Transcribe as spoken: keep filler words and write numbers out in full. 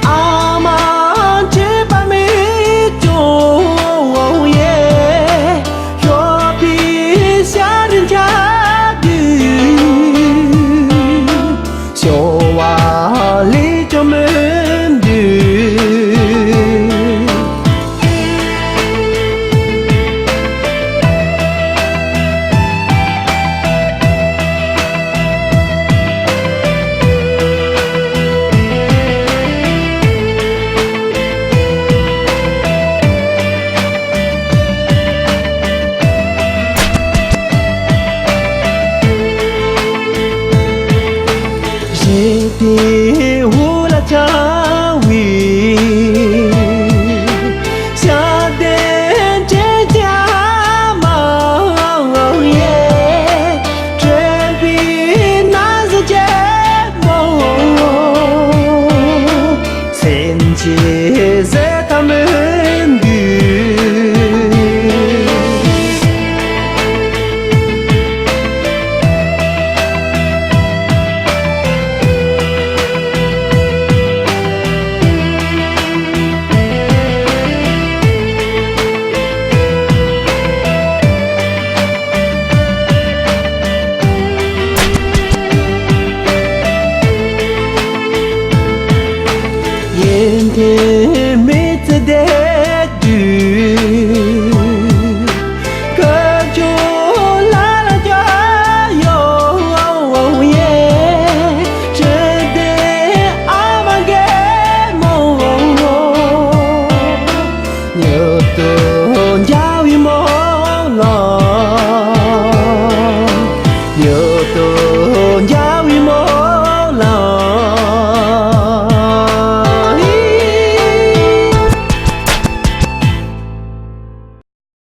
ཨ་མ་བྱེད་པ་མེད་ཀྱང་ཡེ། ཤོག་པའི་ཤ་རིན་ཆ་དུས། ཤོ་བ་ལས་ཀྱང་མི་འདུག་ཞིང་དེའི་འོག་ལ་འཆར་བའི་ཤ་དེ་ཅན་གྱི་མ་ཡེ། ཁྲོན་པའི་ན་ཟུག་ཆེན་པོ། སེམས་ཀྱི་ཟད་མཐའ་མི་